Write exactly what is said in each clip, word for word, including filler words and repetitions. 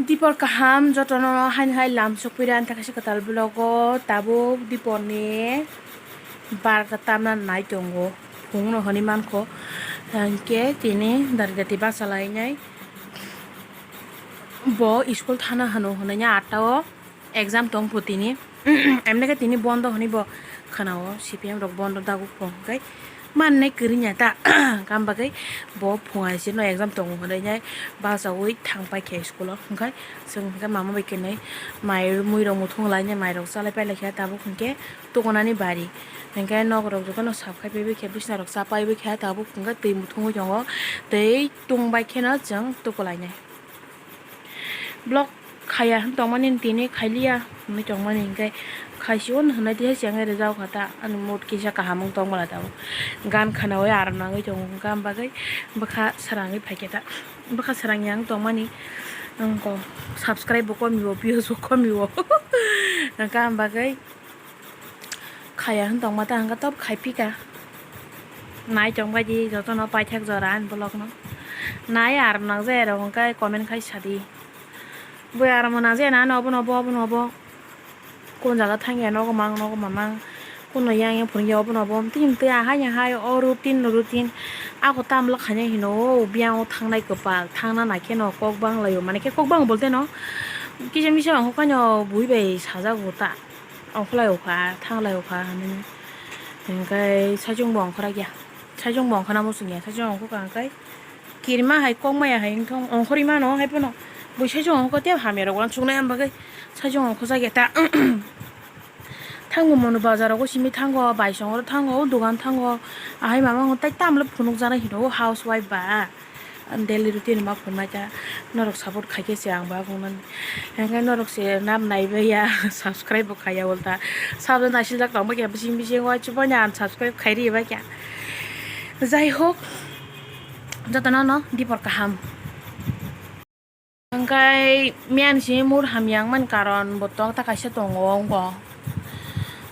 Dipor kaham jotono haini hai lam sokpira ani thakasi kwtal vlog o tabuk diporni barka tamna nai tongo phungno hwnwi mankho hinkhe tini dargati bachalainai bo school thana hwno hwnwi atta o exam tong pho tini emnekhe tini bondo hwnwi bo khwnao C P M rok bondo daguk pho hinkhe. Mannai kwrwngya ta, kam bagwi bo phungai sino exam tongo hwnwi nai bachaui thang paikha school o. Hwnkhe chwng hwnkhe mama bai kwnwi mai muirok muthung lainai mairok chalai pailaikha tabuk hwnkhe tukunani bari. Hwnkhe nokrok jotono sap khai paibaikha, bisnarok cha paibaikha tabuk hwnkhe twi muthungwi tongo, twi tungbai kheno chwng tukulainai. Vlog khaya hwn tongmani tini khailiya hwnwi tongmani hinkhe khaisio hwnwi tei chengwi rijak kha ta ani mood kisa kaham wng tong bwla tabuk gan khwnaui aram nangwi tongo hwnkha am bagwi bwkha swrangwi phaikhe ta bwkha swrangya wng tongmani wngkho subscribe bo komiwo views bo komiwo hwnkha am bagwi. Khaya hwn tongma ta hwnkhe tab khai phika. Nai tongbai di jotono paithak jora ani vlog no. Nai aram nang je rok hwnkhe comment khai sadi. Bui aram nang je na obo no obo obo no obo. Kun jaga thangya nogo mang nogo mamang. Kuno yang yang phwrwngya obo no obo. Tini twi ahai ahai o routine no routine. Ako tamla khainai hino o biyang o thangnai kwpal. Thangna nai kheno kok bang laio. Mane khe kok bang bolte no. Kisa misa hwnkhe no bui bai sajak bo ta. Ongkholai okha, thanglai okha hinwi. Hinkhe saichung bo ongkhorok ya. Saichung bo ongkhorna muchung ya. Saichung ongkhorkha hinkhe kirima hai kok maya hai wngthong ongkhorwi mano hai phano. Bui saichung ongkhorkha tei hamya rok uansuknai am bagwi saichung ongkhorjak ya ta. Thango mono bazar rogo simi thango, baisong oro thango, o dogan thango. Ahai mama tei tamle phunukjaknai hino o house wife ba. Daily routine ma phunuknai ta norok support khaikhe se ang ba phunuknani. Hinkhe norok se nam naibai ya subscribe bo khaiya ulta. Sabjak naisiljak tongbai khe bising bising uansukmani unsubscribe khairi bai khe. Jai hok jotono no dipor kaham. Hinkhe miyani simi mood hamya wngmani karon bo tok ta kaisa tongo wngbo.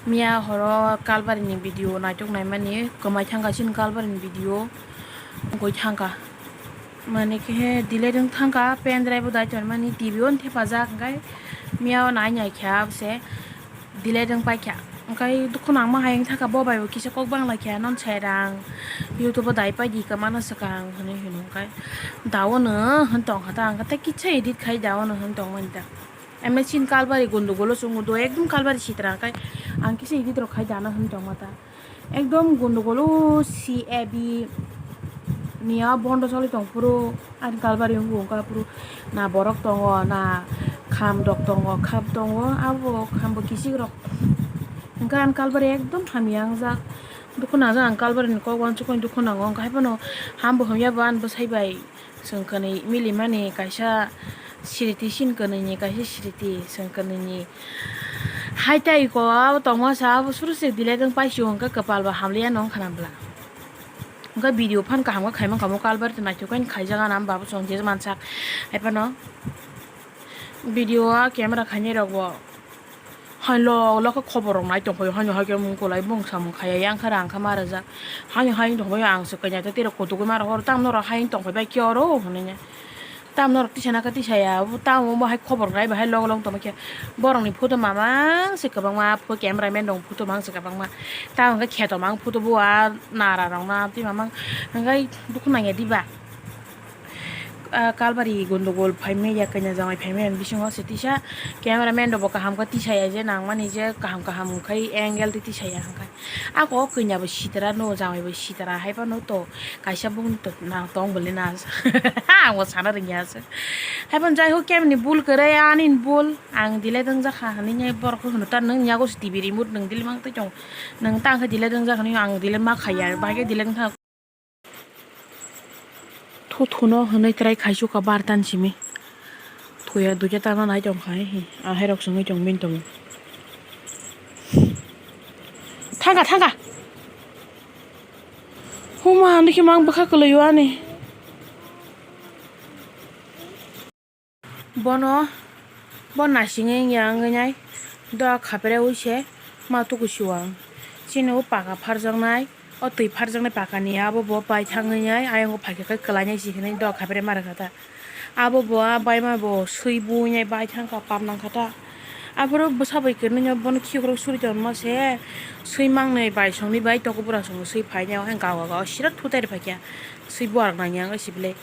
Miya horo Kalbarini video naitok naimani kwmai thangkha chini Kalbarini video wngwi thangkha. Mane khe delete wng thangkha, pen drive o dai tonmani T V o thepajak, hinkhe miya o nai nai khe abose delete wng paikha. Hinkhe dukhu nangma hai wng thangkha, bo bai bo kisa kok bang lai kha, non sai rang YouTube o dai pai di kwmana swkang hinwi hino, hinkhe daono hwn tongkha ta, hinkhe tei kisa edit khai daono hwn tongmani ta. Emne chini Kalbari gundugolo chwng do, ekdom Kalbari sitra, hinkhe ang kisa edit rok khai dana hwn tongma ta. Ekdom gundugolo C A B niya bondo choli tong phuru ani Kalbari wngkha phuru na borok tongo na kham rok tongo, kham tongo abo khambo kisik rok. Hinkhe ani Kalbari ekdom hamya wngjak, dukhu nangjak ang Kalbari ni kok uansukmani dukhu nango, hinkhe haiphano hambo hamya bo ani bwsai bai. Chwng kwnwi milimani kaisa sriti, chini kwnwini kaisa sriti, chwng kwnwini hai tai ko abo tongma sa abo suru se delete wng paisio, hwnkhe kwpal bo hamliya no wngkha na bwla. Hwnkhe video phan kaham khe khaimankha mo Kalbari to naithok khe khaijak ani babu chwng je mansak. Haiphano video o camera khainai rok bo. Hai lo lo khe khobor rok nai tong phai o, haino hai khe mung kwlai bung samung khaiya yang khe rang khe ma rwjak. Haino hai wng tong phai o, ang se kanya tei tei rok kutuk oi ma rok, horo tamo norok hai wng tong phai bai khe oro hinwi. Tamo norok tisa na khe tisa ya, tamo bo hai khobor nai bai hai log log tong phai khe. Borok ni photo mamang se kwbangma pho-, camera man rok photo mang se kwbangma. Tamo hwnkhe kheto mang photo bo a nara rok na tei mamang hwnkhe dukhu nang ya diba. Ah, Kalbari gundugol phaimaya, kanya jamai phaimaya ni bisingo se tisa camera man rok bo kaham khe tisaya je nangmani je kaham kaham khai angle tei tisaya hwnkhe. Ako kanya bo sitra no jamai bo sitra hai phano to kaisa bung to na tong bole na ang bo sana rwngya se. Hai phano jai ho kemni bul kwrwi ani bul ang delete wngjakha hinwi borok khe hwno ta nwng yago se T V remote nwng delete mang twi tongo nwng ta ang khe delete wngjakha hinwi ang delete ma khaiya bahai khe delete wngkha. Thu thuno hwnwi try khaisukha bartan simi. Thuya duita tangna nai tongkha, he, he. Ahairok songwi tong bini tongo. Thangkha, thangkha. Huma, nokhe mang bwkha kwlwi o ani. Bono, bo naisingwi wngya wngwi nai, doa khapre wi se ma tuku si o ang. Chini o paka pharjaknai, o twi pharjaknai paka ni abo bo pai thangwi nai, ayang o phaikha khe kwlai nai si hinwi doa khapre ma rwkha ta. Abo bo a baima bo swi buinai bai thangkha, pap nangkha ta. Aphuru bwsa bai kwrwino bono khikrok suri tonma se, swi mangnai bai songni bai toko bura songno swi phainai, o gawa gawa sira thutai rw phaikha, swi buarak nangya wng sibilai.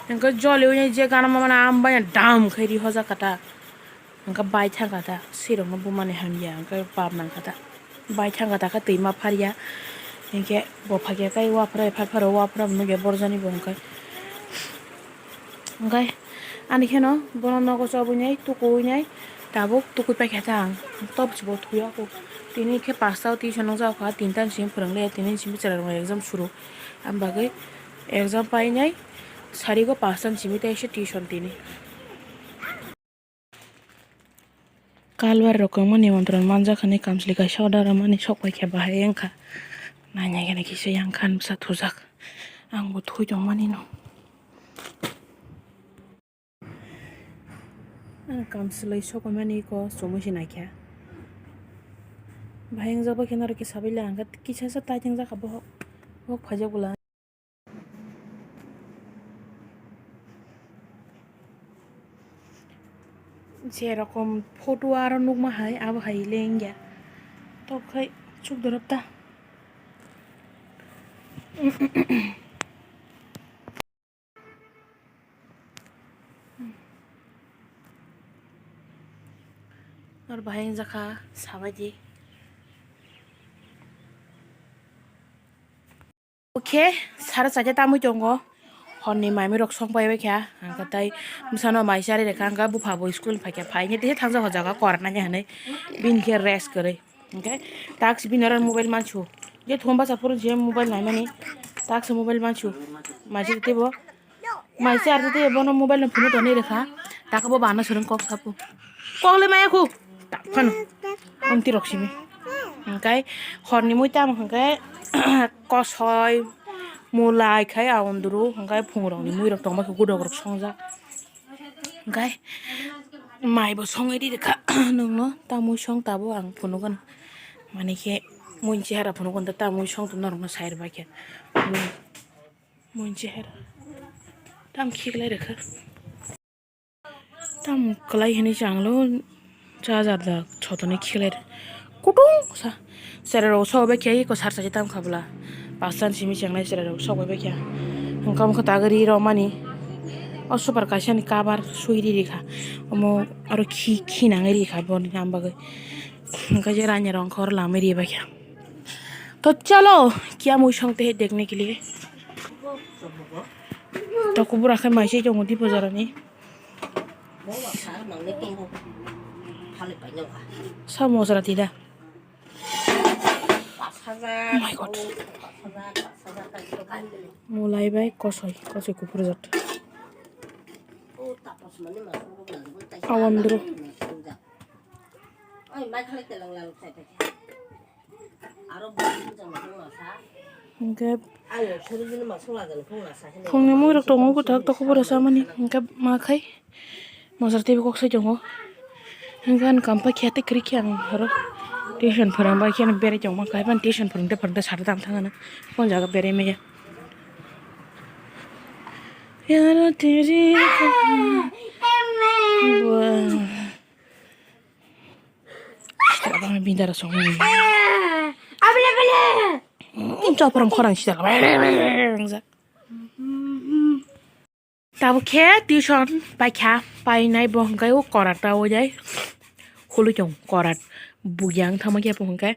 Hwnkhe joliui je gana mamani ambai dam khai ri hojak kha ta. Hwnkhe bai thangkha ta, swirokno bumani hamya, hwnkhe pap nangkha ta. Bai thangkha ta khe twima pharya, hwnkhe bo phaikha khe waphra, ephar pharo waphra bo nukya borjani bo hwnkhe. Hwnkhe ani kheno bono nogo chobwi nai, tukuwi nai, tabuk tukui paikha ta ang, tok se bo thuya kho. Tini khe pasta o tuition nukjak kha, tinta ni simi phwrwng le, tini ni simi chwrairokni exam suru, am bagwi exam painai sarigo pasta ni simi teisa tuition tini. Kalwar rok wngmani montron manjak hinwi kamchwlwi kaisa order rwmani sok paikha bahai wngkha. Naina gana kisa yang khan bwsa thujak. Ang bo thui tongmani no. Ang kamchwlwi sok paimani ko chumui se naikha. Bahai wngjak bai khe norok kisa bai le ang khe kisa sa tai wngjak kha bohok. Bohok phaijak bwla. Jerokom photo aro nukma hai, abo hai le wngya. Tok khai chuk dorop ta. Aro bahai wngjakha sabaidi. Oke, sara chaita tamwi tongo. Horni maimwi rok song pai baikha. Hwnkhe tai bwsano mai chari rikha. Hwnkhe bupha bo school phaikha. Phaini tei thangjak o jaga kwrwknani hinwi. Bini khe rest kwrwi. Hwnkhe task bini oro mobile mansu. Je thum basa phuru je mobile naimani. Task mobile mansu. Mai chari teibo. Mai chari teibo bono mobile no phunuk tonwi rikha. Taka bo bana swrwng kok sabu. Kok le maya khu. Tak phano. Omti rok simi. Hwnkhe horni mui tamo hwnkhe kosoi, mulai khai aundru, hwnkhe phungrokni muirok tongma khe gudok rok songjak. Hwnkhe mai bo songwi rikha nwngno, ta mui song tabuk ang phunukgwno. Mani khe mui chehara phunukgwno ta mui song tong norokno sai rwbaikhe. Mui, mui chehara. Tam khiklai rikha. Tam kwlai hinwi changlo, charger da sotoni khiklai kutung sa. Chwrairok sok bai khe eko sar sari tam kha bwla. Pasta ni simi chengnai chwrairok sok bai khe. Hwnkhe omo khe tagwi ri romani. O super kaisa ni cover swi ri rikha. Omo aro khi, khi nangwi rikha boni nam bagwi. Hwnkhe je rani rok oro lamwi ri bai kha. To chalo, kya mui song te dekne ke liye. To kubura khai mai se tongo di bojara ni. Sa mosra tida. Oh my God. Mulai bai kosoi, kosoi kupur jat. Awam dro. Hwnkhe phungni muirok tongo kwthak tokobora chamani, hwnkhe ma khai mosra teibo kok sai tongo. Hwnkhe ani kampha khe tei kwrwi khe ang oro tuition phwrwng bai kheno berai tongma khe, haiphano tuition phwrwngde phwrwngde sari tang thangano kon jaga berai maya. Yara teri. Sitwla bangni bini dara song. Chopra khorang sitwla. Tabuk khe tuition paikha, painai bo hwnkhe o korat ta o jai. Khului tong korat. Buyang thangma khe bo hwnkhe,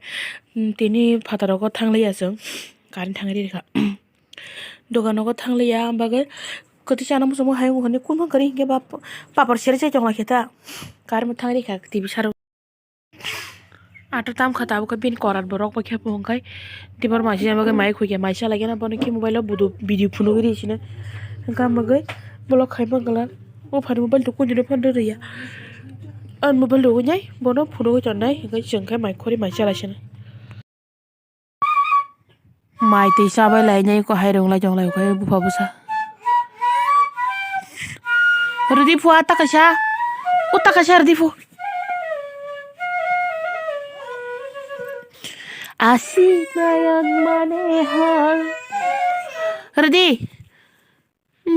tini phataro ko thangliya chwng. Current thangri rikha. Dogan nogo thangliya, ang bagwi kwtwi chana muchungma hai wngkha, hwnwi kunphang kwrwi hinkhe ba papor sere chai tongla khe ta. Current bo thangri kha, T V saro. Ato tam kha tabuk khe bini korat borok bai khe bo hwnkhai. Dibar maising bagwi mai khukya, mai chala khe bono khe mobile o budu video phunugwi ri sino. Hwnkhe ang bagwi block khai mangla. O phani mobile to kunjino phano rwya. Ang mobile rwgwi nai bono phunugwi tongnai, hwnkhe chwng khe mai khori mai chala sino. Mai twi chabai lai nai ko hai rwng lai jong lai khe bupha bwsa. Rwdi phu a ta kaisa. O ta kaisa rwdi phu. Asi nayang mane ha. Rwdi.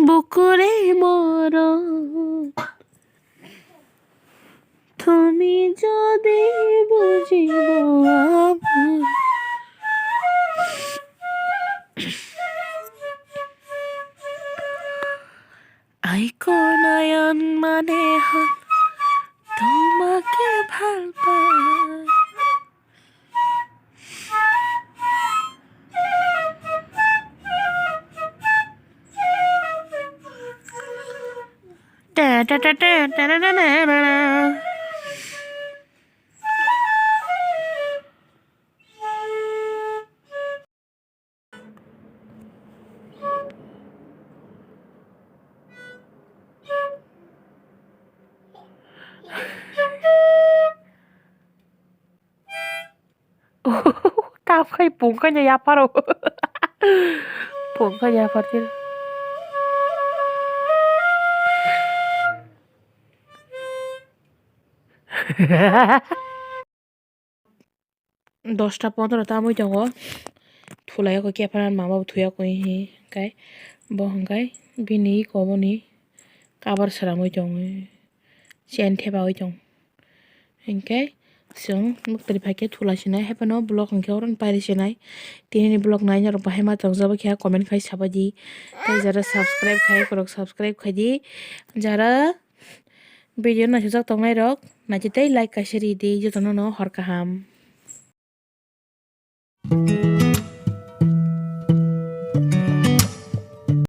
বুকুরে মরণ, তুমি যদি বুঝিব আমার। আইকো নয়ন মানে হল তোমাকে ভাল পাই। Tap khai pung khai ya pharo. Pung khai ya phar tin. Dosta pondro ta wngwi tongo. Thulai o khe kepha mama bo thuya khe hwnkhai bo hwnkhai bini iko boni cover sramwi tongo. Chain thepawi tong. Hinkhe chwng muktwrwi phaikhe thula sinai, haiphano vlog hinkhe oro pairi sinai. Tinini vlog naina rok bahai ma tongjak khe comment khai sabaidi. Tei jara subscribe khai korok subscribe khaidi. Jara video naisajak tongnai rok naitwi tei like kaisa ridi, jotono no hor kaham.